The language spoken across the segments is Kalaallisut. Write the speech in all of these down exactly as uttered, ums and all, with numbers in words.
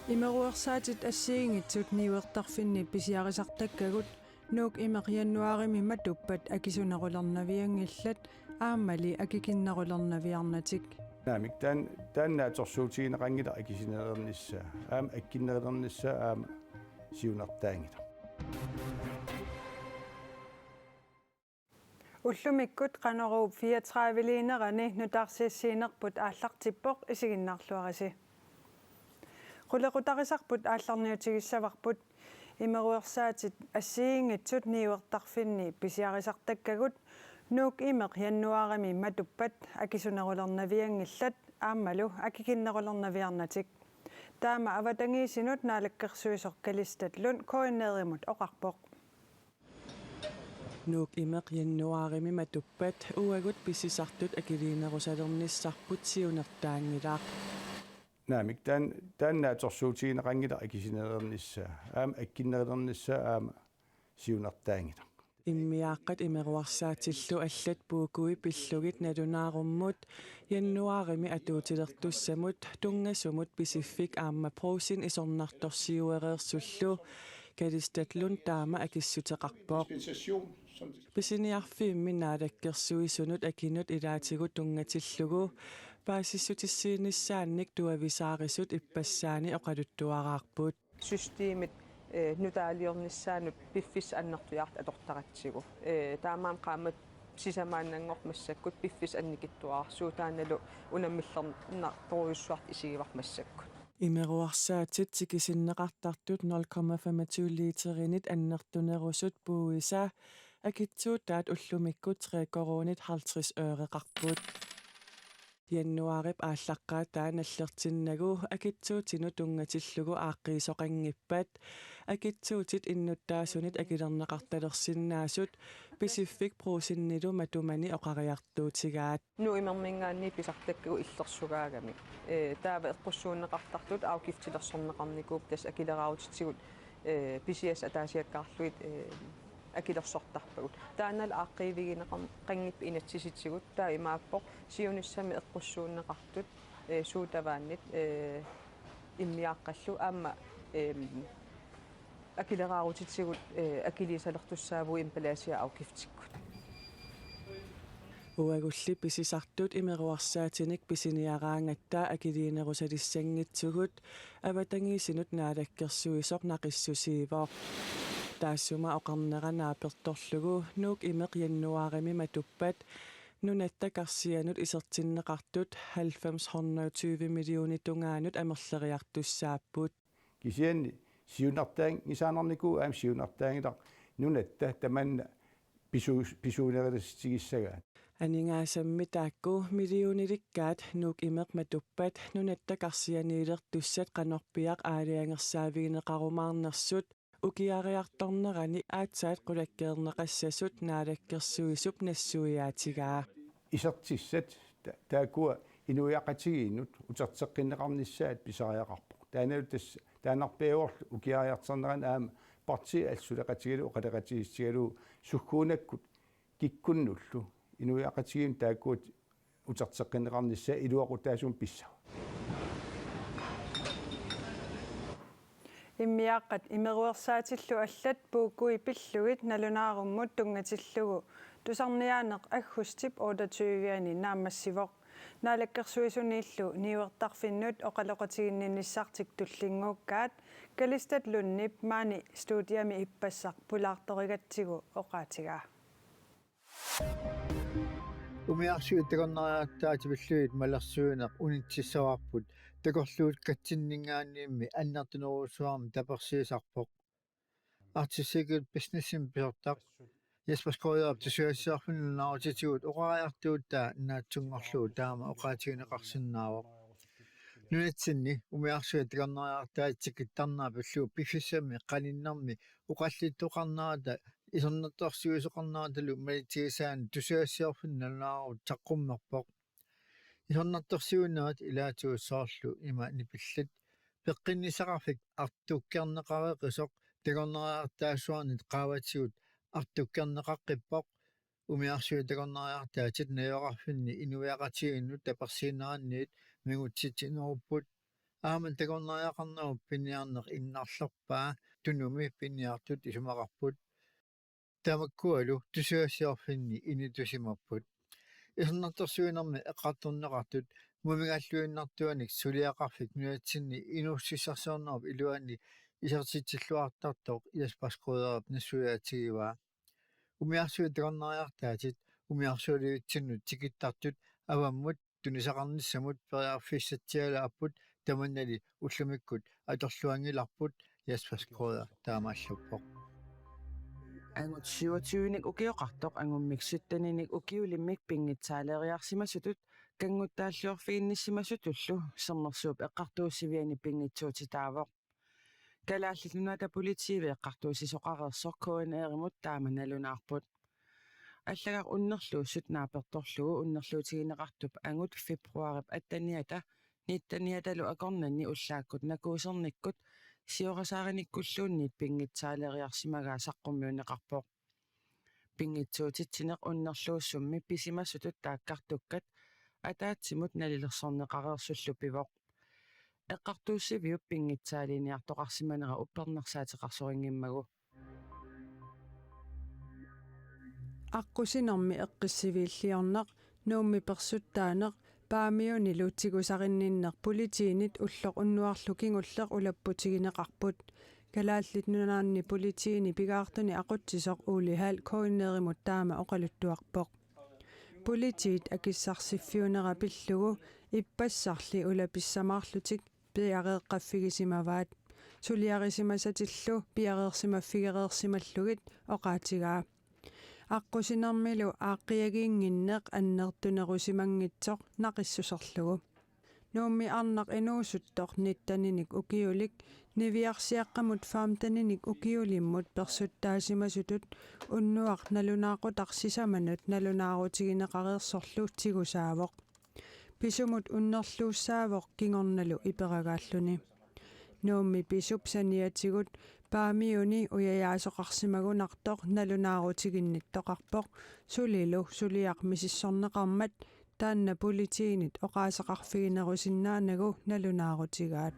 Imeruersaatit assigiinngitsut niuertarfinni pisiarisartakkagut Nuuk Imeq januaarimi matuppat akisunerulernavianngillat aammali akikinnerulernaviarnatik. Naamik, taan-, taanna naatsorsuutigineqanngilaq akisunerulernissaa. Aamma akkinnerulernissaa aamma siunertaanngilaq. Ullumikkut Qanoruup fireogtredive-liinerani nutaarsiassiinerput aallartippoq, isiginnaarluarisi. Qulequtarisarput aallarniutigissavarput. Imeruersaatit assigiinngitsut niuertarfinni pisiarisartakkagut Nuuk Imeq januaarimi matuppat akisunerulernavianngillat aammalu akikinnerulernaviarnatik. Taama avatangiisinut naalakkersuisoq Kalistat Lund K N R-imut oqarpoq. Nuuk Imeq januaarimi matuppat uagut pisisartut akiliinerusarnissarput siunertaanngilaq. Naamik, taan-, taanna naatsorsuutigineqanngilaq akisunerulernissaa. Aamma akkinnerulernissaa aamma siunertaanngilaq. Immiaaqqat imeruersaatillu allat puukui pillugit nalunaarummut januaarimi atuutilertussamut tunngasumut Pisiffik aamma Brugsen isornartorsiuereersullu Kalistat Lund taama akissuteqarpoq. Pisiniarfimmi naalakkersuisunut akinut ilaatigut tunngatillugu paasissutissiinissaannik tuavisaarisut ippassaani oqaluttuaraarput. Systemit, eh, nutaaliornissaanut piffissaq annertujaartoq atortaratsigu. Eh, taamaammat qaammat sisamaannanngorpoq massakkut piffissaq annikitsuararsuuvoq, taannalu unammillernartorujussuartut isigivarput massakkut. Imeruersaatit tikisinneqartartut nul komma femogtyve literinit annertunerusut puuisa akitsuutaat ullumikkut tre koruunit halvtreds øreqarput. Januaarip aallaqqaataa nallertinnagu akitsuutinut tunngatillugu aaqqiisoqanngippat akitsuutit innuttaasunit akilerneqartalersinnaasut Pisiffik Brugsenilu matumani oqariartuutigaat. Nuuk Imerminngaanniit pisartakkagut illersugaagamik. Eh, taava eqqussuunneqartartut afgiftilersorneqarnikuupput, tassa akileraarutitigut, eh, pisiassat ataasiakkaarlugit, eh, akilersortarpagut. Taannalu aaqqiivigineqanngippat inatsisitigut, taava imaappoq siunissami eqqussuunneqartut, eh, suutavaannit, eh, immiaaqqallu aamma, eh, akileraarutitigut, eh, akiliisalertussaavugut emballage-afgiftikkut. Uagulli pisisartut imeruersaatinik pisiniaraangatta akiliinerusalissanngitsugut avatangiisinut naalakkersuisoq naqissusiivoq. Taassuma oqarnera naapertorlugu Nuuk Imeq januaarimi matuppat nunatta karsianut isertinneqartut halvfems hundrede tyve millionit tungaanut amerleriartussaapput. Kisianni siunertaanngisaannarnikuuvoq aamma siunertaanngilaq nunatta tamanna pisu-, pisuunerulissutigissagaa. Aningaasammi taakku millionilikkaat Nuuk Imeq matuppat nunatta karsianiilertussat qanorpiaq aalajangersaavigineqarumaarnersut ukiariartornerani aatsaat qulakkeerneqassasut naalakkersuisup nassuiaatigaa. Isertissat ta-, taakkua inuiaqatigiinnut uterteqqinneqarnissaat pisariaqarpoq. Taannalu tassa taannarpiaavoq ukiariartornerani aamma partiit allat suleqatigalugit oqaloqatigiissutigalugu sukkuunakkut kikkunnullu inuiaqatigiinnut taakkua uterteqqinneqarnissaat iluaqutaasumik pissavaat. Immiaaqqat imeruersaatillu allat puukui pillugit nalunaarummut tunngatillugu tusarniaaneq aggustip otteogtyve-ani naammassivoq. Naalakkersuisuniillu niuertarfinnut oqaloqatiginninnissartik tullinnguukkaat Kalistat Lundip maani studiami ippassaq pulaartorigatsigu oqaatigaa. Umiarsuit takornariartaatit pillugit malersuineq unitsissavarput takorluukatsinninngaanniimmi annertunerussuarmik tapersiisarpoq. Arctic Circle Businessimik pisortaq Jesper Skaarup tusagassiorfinnut nalunaarutitigut oqariartuutaa naatsunngorlugu taama oqaatigineqarsinnaavoq. Nunatsinni umiarsuit takornariartaatit tikittarnerat pillugu piffissami qaninnermi oqallittoqarnerata isornartorsiuisoqarneratalu malitsigisaanik tusagassiorfinnut nalunaarummut saqqummerpoq. Isornartorsiuinerit ilaatigut soorlu ima nipillit: peqqinnissaqarfik artukkerneqareqisoq takornariartaassuarnit qaavatigut artukkerneqaqqippoq. Umiarsuit takornariartaatit najugaqarfinni inuiaqatigiinnut tapersiineranniit mingutsitsinerupput. Aamma takornariaqarnerup piniarneq innarlerpaa Tunumi piniartut isumaqarput. Tamakkualu tusagassiorfinni initusimapput. Isornartorsuinermi eqqartorneqartut mumigaalluinnartuanik suliaqarfik nunatsinni inuussutissarsiornerup iluani isertitsilluartartoq Jesper Schrøderip nassuiaatigivaa. Umiarsuit takornariartaatit umiarsualivitsinnut tikittartut avammut tunisaqarnissamut periarfissatsialaapput, tamannali ullumikkut atorluanngilarput, Jesper Schrøder taamaallappoq. Angut syvogtyvenik ukioqartoq angummik sytteninik ukiulimmik pinngitsaaleriarsimasutut kanngutaalliorfiginnissimasutullu Sermersuup eqqartuussiviani pinngitsuutitaavoq. Kalaallit Nunaata Politiivi eqqartuussisoqareersoq K N R-imut taama nalunaarput. Allagaq unnerluussut naapertorlugu unnerluutigineqartup angut februaarip atteniata nitteniatalu akornanni ullaakkut nakuusernikkut siorasaarinikkulluunniit pinngitsaaleriarsimagaa saqqummiunneqarpoq. Pinngitsuutitsineq unnerluussummi pisimasutut taakkartukkat ataatsimut nalilersorneqareersullu pivoq. Eqqartuussiviup pinngitsaaliiniartoqarsimanera uppernarsaateqarsorinngimmagit. Aqqusinermi eqqissiviilliorneq, Nuummi persuttaaneq, Paamiunilu tigusarinninneq politiinit ulloq unnuarlu kingulleq ulapputigineqarput. Kalaallit Nunaanni politiini pigaartuni aqutsisoq Ole Hald K N R-imut taama oqaluttuarpoq. Politiit akissarsiffiunera pillugu ippassarli ulapissamaarlutik piareeqqaffigisimavaat. Suliarisimasatillu piareersimaffigereersimallugit oqaatigaa. Aqqusinermilu aaqqiagiinnginneq annertunerusimanngitsoq naqissuserlugu. Nuummi arnaq inuusuttoq nitteninik ukiulik niviarsiaqqamut femteninik ukiulimmut persuttaasimasutut unnuaq nalunaaqutaq sisamanut nalunaarutigineqareersorlu tigusaavoq. Pisumut unnerluussaavoq kingornalu iperagaalluni. Nuummi pisup saniatigut Paamiuni ujajaasoqarsimagunartoq nalunaarutiginnittoqarpoq, sulilu suliaq misissorneqarmat taanna politiinit oqaaseqarfiginerusinnaanagu nalunaarutigaat.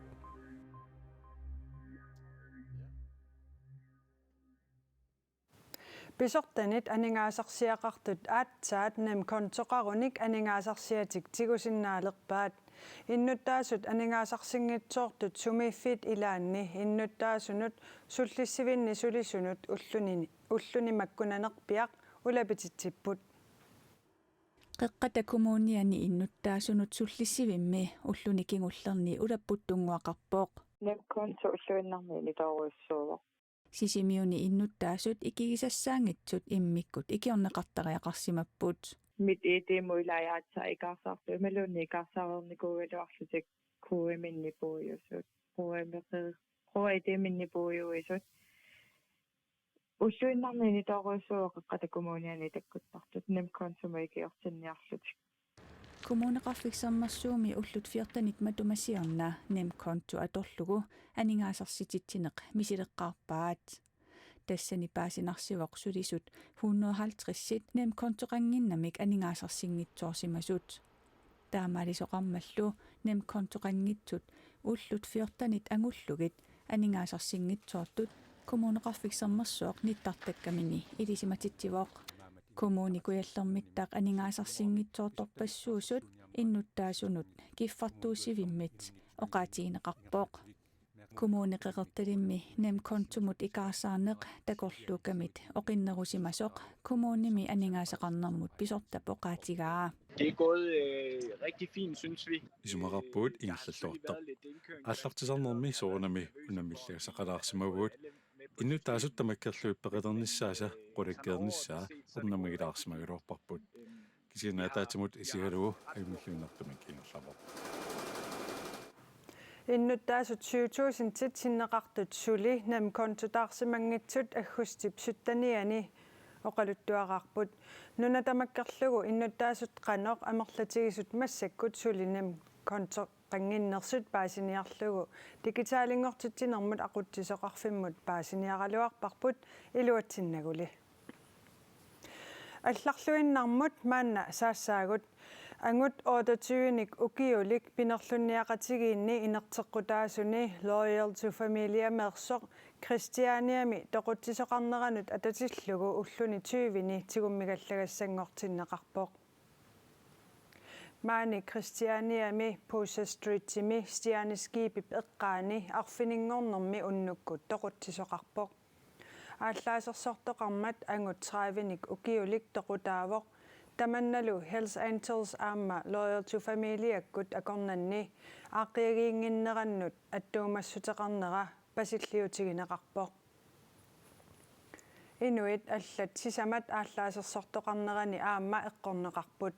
Pisortanit aningaasarsiaqartut aatsaat nemkontoqarunik aningaasarsiatik tigusinnaalerpaat. Innuttaasut aningaasarsinngitsoortut sumiiffiit ilaanni innuttaasunut sullissivinni sulisunut ulluni, ulluni makkunanerpiaq ulapititsipput. Qeqqata Kommuniani innuttaasunut sullissivimmi ulluni kingullerni ulapput tunnguaqarpoq. Nemkonto ulluinnarni initoorujussuuvoq. Sisimiuni innuttaasut ikigisassaanngitsut immikkut ikiorneqartariaqarsimapput. MitID-mut ilai aatsaat ikaarsaartut imaluunniit ikaarsaareernikuugaluarlutik K M-inni puiusut, K M-, KID-minni puiuisut. Ulluinnarni initoorujussuuvoq Qeqqata Kommuniani takkuttartut nemkontomut ikiortinniarlutik. Kommuneqarfik Sermersuumi ullut fjortenit matuma siorna nemkonto atorlugu aningaasarsitsitsineq misileqqaarpaat. Tassani paasinarsivoq sulisut hundrede halvtredsit nemkontoqannginnamik aningaasarsinngitsoorsimasut. Taamaalisoqarmallu nemkontoqanngitsut ullut fjortenit angullugit aningaasarsinngitsoortut Kommuneqarfik Sermersooq nittartakkamini ilisimatitsivoq. Kommuni Kujallermittaq aningaasarsinngitsoortorpassuusut innuttaasunut kiffartuussivimmit oqaatigineqarpoq. Kommune Qeqertalimmi nemkontomut ikaarsaarneq takorluukkamit oqinnerusimasoq kommunimi aningaasaqarnermut pisortap oqaatigaa. Det er gået øh, rigtig fint, synes vi. Isumaqarpugut ingerlalluartoq. Aallartisarnermi soorunami unammilligassaqalaarsimavugut. Innuttaasut tamakkerlugit peqalernissaasa qulakkeernissaa ernumagilaarsimagaluarparput. Kisianni ataatsimut isigalugu ajunngilluinnartumik ingerlavoq. Innuttaasut syv tusindit sinneqartut suli nemkontotaarsimanngitsut aggustip syttenianni oqaluttuaraarput. Nuna tamakkerlugu innuttaasut qanoq amerlatigisut massakkut suli nemkontoqannginnersut paasiniarlugu digitalinngortitsinermut aqutsisoqarfimmut paasiniaraluarparput iluatsinnaguli. Allarluinnarmut maanna saassaagut. Angut otteogtyvenik ukiulik pinerlunniaqatigiinni inerteqqutaasuni Loyal to Familiameersoq Christianiami toqutsisoqarneranut atatillugu ulluni tyveni tigummigallagassanngortinneqarpoq. Maani Christianiami Pusher Streetimi Stjerneskibip eqqaani arfininngornermi unnukkut toqutsisoqarpoq. Aallaasersortoqarmat angut tredivenik ukiulik toqutaavoq. Tamannalu Hells Angels aamma Loyal to Familiakkut akornanni aaqqiagiinnginnerannut attuumassuteqarnera pasilliutigineqarpoq. Inuit allat sisamat aallaasersortoqarnerani aamma eqqorneqarput.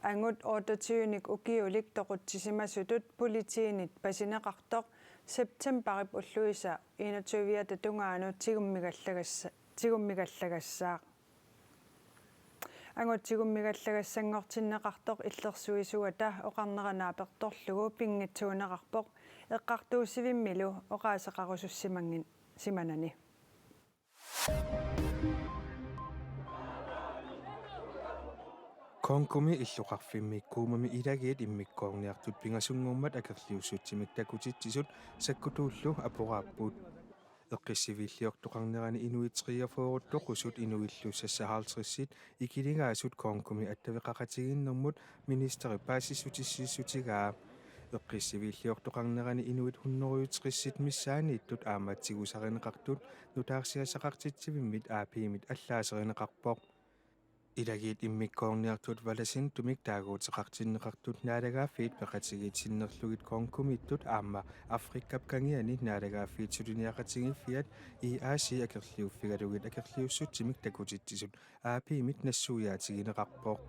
Angut otteogtyvenik ukiulik toqutsisimasutut politiinit pasineqartoq septembarip ulluisa enogtyviata tungaanut tigummigallagassa-, tigummigallagassaaq. Angut tigummigallagassanngortinneqartoq illersuisuata oqarnera naapertorlugu pinngitsuuneqarpoq, eqqartuussivimmilu oqaaseqarusussimanngin-, simanani. Congómi illoqarfimmi Gomami ilagiit immikkoorniartut pingasunngormat akerliussutsimik takutitsisut sakkutuullu aporaapput. Eqqissiviilliortoqarnerani inuit treogfyrre toqusut inuillu seksoghalvtredsit ikiligaasut Congómi attaveqaqatigiinnermut ministeri paasissutissiissutigaa. Eqqissiviilliortoqarnerani inuit hundrede tressit missaanniittut aamma tigusarineqartut nutaarsiassaqartitsivimmit A P-mit allaaserineqarpoq. Ilagiit immikkoorniartut Valenciennemik taaguuteqartinneqartut naalagaaffiit peqatigiit sinnerlugit Congómiittut aamma Afrikap kangiani naalagaaffiit suliniaqatigiiffiat E A C akerliuffigalugit akerliussutsimik takutitsisut A P-mit nassuiaatigineqarpoq.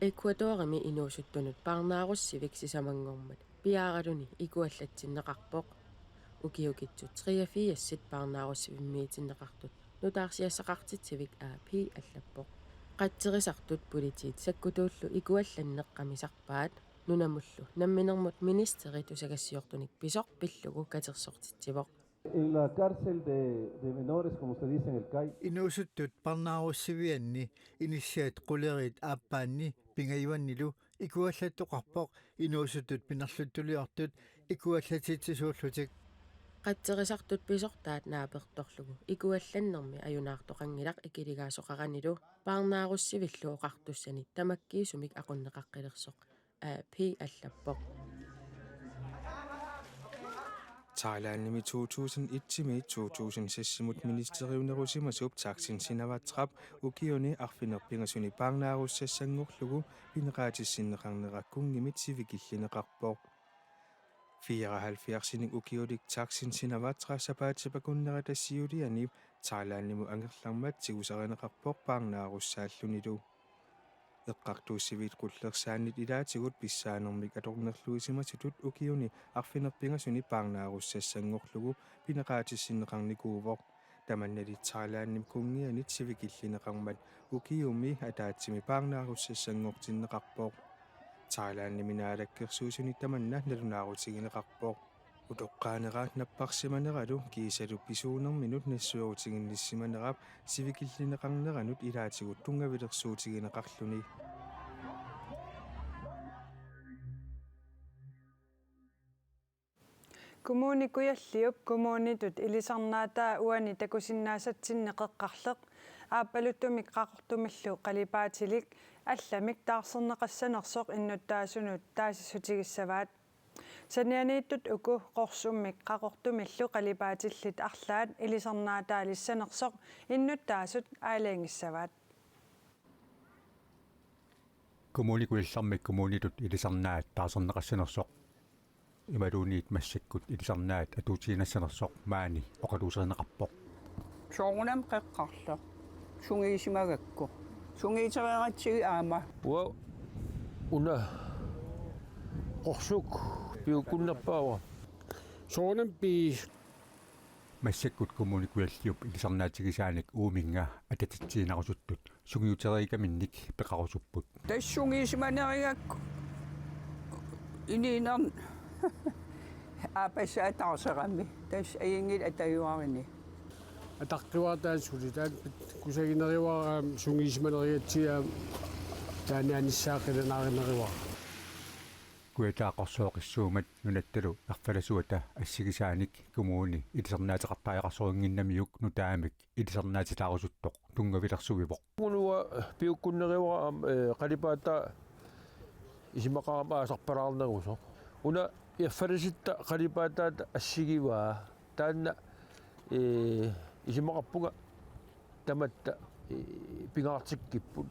Ecuadorimi inuusuttunut parnaarussivik sisamanngormat piaaraluni ikuallatsinneqarpoq. Ukiukitsut treogfirsit parnaarussivimmiitinneqartut nutaarsiassaqartitsivik A P allappoq. Qatserisartut politiit sakkutuullu ikuallanneq qamisarpaat, nunamullu namminermut ministeri tusagassiortunik pisoq pillugu katersortitsivoq. En la cárcel de, de menores, como se dice en el cai. Inuusuttut parnaarussivianni inissiat quleriit aappaanni pingajuannilu ikuallattoqarpoq inuusuttut pinerluttuliortut ikuallatitsisuullutik. Qatserisartut pisortaat naapertorlugu ikuallannermi ajunaartoqanngilaq ikiligaasoqaranilu, parnaarussivillu oqartussanit tamakkiisumik aqunneqaqqilersoq A P allappoq. Thailandimi to tusind et-imiit to tusind seksimut ministeriunerusimasup Thaksin Shinawatrap ukiuni arfineq-pingasuni parnaarussassanngorlugu pineqaatissinneqarnera kunngimit sivikillineqarpoq. Fireoghalvfjerdsinik ukiulik Thaksin Shinawatra sapaatip akunnerata siuliani Thailandimut angerlarmat tigusarineqarpoq parnaarussaallunilu. Eqqartuussiviit qullersaannit ilaatigut pissaanermik atornerluisimasutut ukiuni arfineq-pingasuni parnaarussassanngorlugu pineqaatissinneqarnikuuvoq. Tamannali Thailandimi kunngianit sivikillineqarmat ukiumi ataatsimi parnaarussassanngortinneqarpoq. Thailandimi naalakkersuisuni tamanna nalunaarutigineqarpoq. Utoqqaanera napparsimaneralu kiisalu pisuunerminut nassuerutiginnissimanerap sivikillineqarneranut ilaatigut tunngavilersuutigineqarluni. Kommune Kujalliup kommunitut ilisarnaataa uani takusinnaasatsinni qeqqarleq aappaluttumik Qaqortumillu qalipaatilik allamik taarserneqassanersoq innuttaasunut taasissutigissavaat. Sanianiittut uku Qorsummik Qaqortumillu qalipaatillit arlaat ilisarnaataalissanersoq innuttaasut aalajangissavaat. Kommune Kujallermik kommunitut ilisarnaat taarserneqassanersoq imaluunniit massakkut ilisarnaat atuutiinnassanersoq maani oqaluuserineqarpoq. Soorunami qeqqarleq sungiusimagakku. Sungiutereeratsigit aamma. Uanga una Qorsuk piukkunnerpaavoq. Soorunami pii. Massakkut Kommune Kujalliup ilisarnaatigisaanik uuminnga atatitsiinnarusutut sungiuteriikkaminnik peqarusupput. Tassa sungiusimanerigakku inuuneq aappassaa taarserami. Tassa ajunngilaq atajuarini. Ataqqivara taanna suli, taanna kusagineruara, aamma sungiusimanerigatsigu aamma taanna anissaa qilanaarineruara. Kujataa Qorsooqissuummat nunattalu erfalasuata assigisaanik kommuni ilisarnaateqartariaqarsorinnginnamiuk nutaamik ilisarnaatitaarusuttoq tunngavilersuivoq. Uanga piukkunneruara aamma, eh, qalipaataa isumaqarama aasarpalaarnerusoq. Una erfalasitta qalipaataata assigivaa. Taanna, eh, isumaqarpunga tamatta, eh, pingaartikkipput.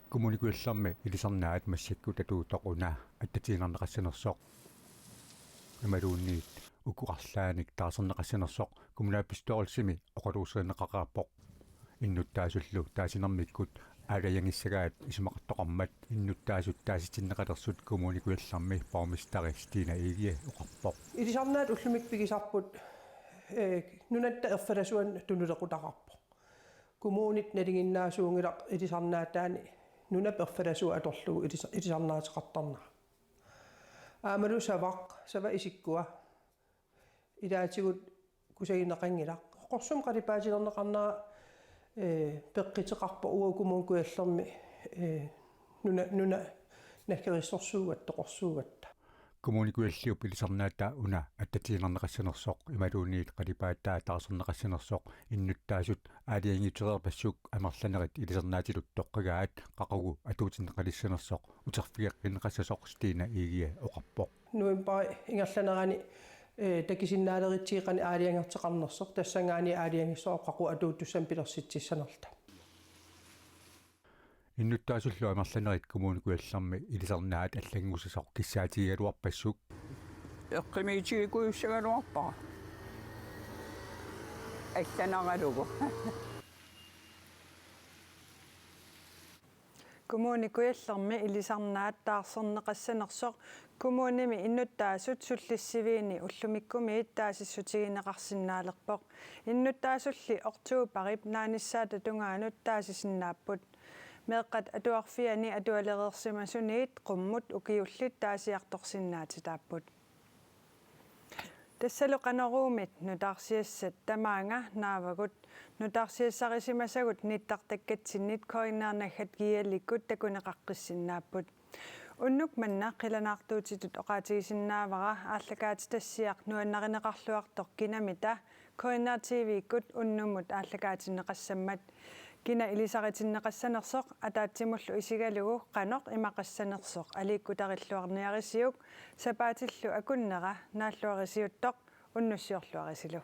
Kommune Kujallermi ilisarnaat massakkut atuuttoq una attatiinnarneqassanersoq imaluunniit uku arlaannik taarserneqassanersoq kommunalbestyrelsimi oqaluuserineqaqaarpoq. Innuttaasullu taasinermikkut aalajangissagaat isumaqartoqarmat innuttaasut taasitinneqalersut Kommune Kujallermi borgmesteri Stine Egede oqarpoq. Ilisarnaat ullumikkut pigisarput, eh, nunatta erfalasuanut tunulequtaqarpoq. Kommunit nalinginnaasuunngilaq ilisarnaataani nunap erfalasua atorlugu ilis-, ilisarnaateqartarnera. Aammalu Savaq, Sava isikkua ilaatigut kusagineqanngilaq. Qorsumik qalipaatinneqarnera, eh, peqquteqarpoq uagut Kommune Kujallermi, eh, nuna, nuna naggerissorsuugatta, toqorsuugatta. Kommune Kujalliup ilisarnaata una attatiinnarneqassanersoq imaluunniit qalipaataa taarserneqassanersoq innuttaasut aalajangiutereerpassuk amerlanerit ilisarnaatillu toqqagaat qaqugu atuutinneqalissanersoq uterfigeqqinneqassasoq Stine Egede oqarpoq. Novembarip ingerlanerani, eh, takusinnaaleritsigu qanoq aalajangertoqarnersoq, tassanngaanniit aalajangissavarput qaqugu atuuttussanik pilersitsissanerluta. Innuttaasullu amerlanerit Kommune Kujallermi ilisarnaat allanngusasoq kissaatigigaluarpassuk. Eqqumiitigigussagaluarpara. Allanaralugu. Kommune Kujallermi ilisarnaat taarserneqassanersoq kommunimi innuttaasut sullissiviini ullumikkumiit taasissutigineqarsinnaalerpoq. Innuttaasulli oktobarip naanissaata tungaanut taasisinnaapput. Meeqqat atuarfianni atualereersimasuniit qummut ukiullit taasiartorsinnaatitaapput. Tassalu Qanoruumit nutaarsiassat tamaanga naavagut. Nutaarsiassarisimasagut nittartakkatsinnit K N R naggat G L-ikkut takuneqaqqissinnaapput. Unnuk manna qilanaartuutitut oqaatigisinnaavara aallakaatitassiaq nuannarineqarluartoq kinamita K N R T V-kkut unnummut aallakaatinneqassammat. Kina ilisaritinneqassanersoq ataatsimullu isigalugu qanoq imaqassanersoq aliikkutarilluarniarisiuk, sapaatillu akunnera naalluarisiuttoq, unnussiorluarisilu.